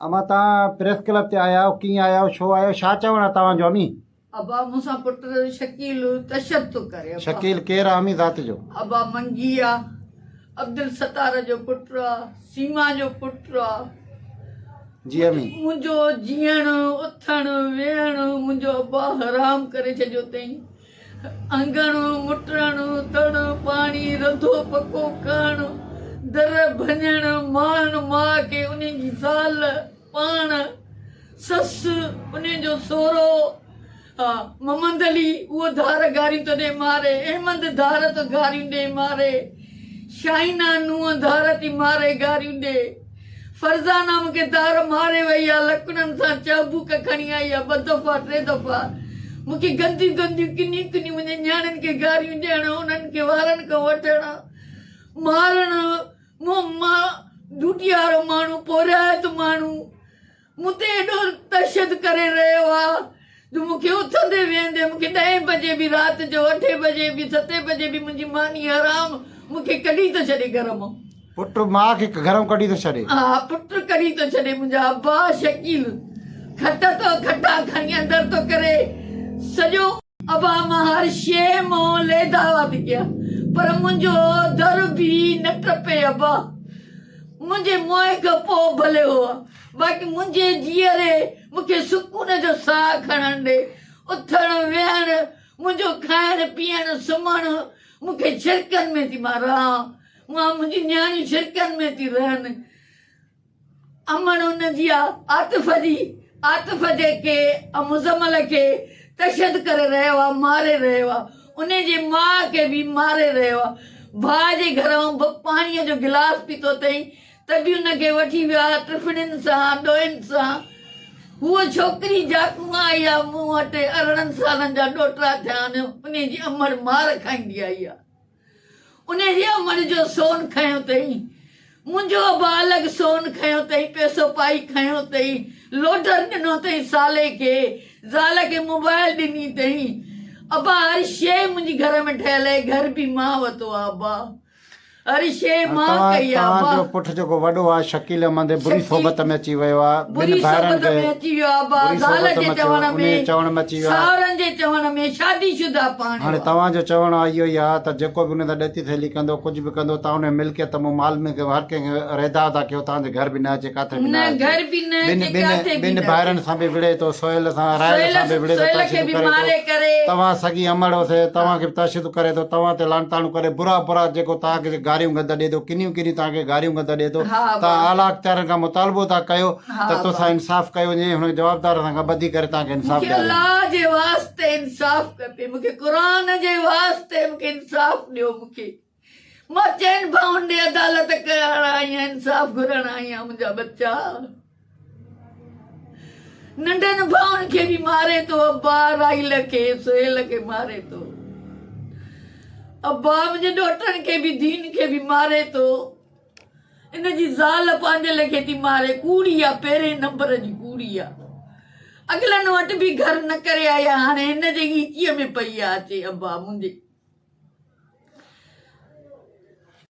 امان توهان press club تي آيا آهيو ڪيئن آيا آهيو ڇو آيا آهيو ڇا چوڻ آهي توهان جو امي. ابا مون سان پٽ شڪيل تشدد ٿو ڪري ابا. شڪيل ڪير آ امي ذات جو. ابا منگي آ عبدالستار جو پٽ آ سيما جو پٽ آ. جي امي. منهنجو جيئڻ اٿڻ ويهڻ منهنجو ابا حرام ڪري ڇڏيو اٿئي. انگڻ، مٽرڻ، تڙ، پاڻي، رڌو پڪو ڪرڻ، در ڀڃڻ، مارڻ ماء کي، انهي جي زال، پاڻ، سس، انهي جو سهرو، ها، محمد علي، اهو ڌار گاريون ٿو ڏئي ماري، احمد ڌار ٿو گاريون ڏئي ماري، شاهينا نونهن ڌار ٿي ماري گاريون ڏئي. فرزانه مون کي دار ماري وئي آ، لڪڻن سان چهبوڪ کڻي آئي آ، ٻه دفعا ٽي دفعا مون کي گنديون گنديون ڪنيون ڪنيون منهنجي نياڻين کي گاريون ڏيڻ، انهن کي وارن کان وٺڻ، مارڻ، مون مان ڊيوٽي وارو ماڻهو، پورهيائت ماڻهو. مون تي ايڏو تشدد ڪري رهيو آ جو مون کي اٿندي ويهندي مون کي ڏهين بجي به رات جو اٺين بجي به ستين بجي به منهنجي ماني حرام مون کي ڪڍي ٿو ڇڏي گهر مان. پٽ ماء کي گهر مان ڪڍي ٿو ڇڏي. ها پٽ ڪڍي ٿو ڇڏي منهنجا ابا شڪيل کٽ ٿو کٽان کڻي اندر ٿو ڪري سڄو. ابا مان هر شيء مون لئه دعويٰ ٿي ڪيان پر منهنجو در به نه ٽپي ابا منهنجي موئي کان پوء ڀلي هو باقي منهنجي جيئري مون کي سڪون جو ساهه کڻڻ ڏي اٿڻ ويهڻ منهنجو کائڻ پيئڻ سمهڻ مون کي ڇرڪن ۾ ٿي مان رهان مان منهنجي نياڻيون ڇرڪن ۾ ٿي رهن. امڙ ان جي آ عاطف جي عاطف جي کي مزمل کي تشد ڪري رهيو آ ماري رهيو آ ان جي ماء کي به ماري رهيو آ ڀاء جي گهر مان پاڻي جو گلاس پيتو اٿئي ته به ان کي وٺي ويو آ ٽفڻين سان ڏوهين سان هوء ڇوڪري جاڪون آئي آ مون وٽ 18 سالن جا ڏوهٽا ٿيا آهن ان جي امڙ مار کائيندي آئي آ. انهيء جي امڙ جو سون کنيو اٿئي، منهنجو ابا الڳ سون کنيو اٿئي، پئسو پائي کنيو اٿئي، لوڊر ڏنو اٿئي سالي کي، زال کي موبائل ڏني اٿئي. ابا هر شيء منهنجي گهر ۾ ٺهيل آهي، گهر به مان ورتو آهي ابا، هر شيء مان ڪئي آهي ابا. توهان جو پٽ جيڪو وڏو آهي شڪيل احمد بري صحبت ۾ اچي ويو آهي، ٻن ڀائرن کي بري صحبت ۾ اچي ويو آهي ابا، زال جي چوڻ ۾، ساهرن جي چوڻ ۾، شادي شده پاڻ. هاڻي توهان جو چوڻ اهو ئي آهي ته جيڪو به ان سان ڏيتي ٿيلي ڪندو، ڪجهه به ڪندو، توهان ان ملڪيت مان مال ۾ هر ڪنهن کي ريدا ٿا ڪيو، توهان جي گهر به نه اچي، ڪاٿي به نه اچي. ٻن ٻن ٻن ڀائرن سان به وڙهي ٿو، سهيل سان راحيل سان به وڙهي ٿو، تشدد ڪري ٿو، توهان سڳي امڙ هوسي، توهان کي به تشدد ڪري ٿو، توهان تي لعن طعن ڪري، برا برا جيڪو توهان کي گاريون گند ڏئي ٿو، ڪنيون ڪنيون توهان کي گاريون گند ڏئي ٿو، توهان اعليٰ اختيارين کان مطالبو ٿا ڪيو ته توسان انصاف ڪيو وڃي، هن جوابدار سان کان ٻڌي ڪري توهان کي انصاف مون کي ڏياريو وڃي. الله جي واسطي انصاف کپي مون کي قرآن جي واسطي مون کي انصاف ڏيو مون کي مان چئن ڀائن ڏي عدالت ڪرڻ آئي آهيان انصاف گهرڻ آئي آهيان منهنجا ٻچا ننڍن ڀائن کي به ماري ٿو ابا رائيل کي سهيل کي ماري ٿو ابا منهنجي ڏوهٽن کي به ڌين کي به ماري ٿو. ان جي زال پنهنجي ليکي ٿي ماري ڪوڙي آ پهرين نمبر جي ڪوڙي آ اڳلن وٽ به گهر نه ڪري آئي آ هاڻي هن جي ڳيچيء ۾ پئي آ اچي ابا منهنجي.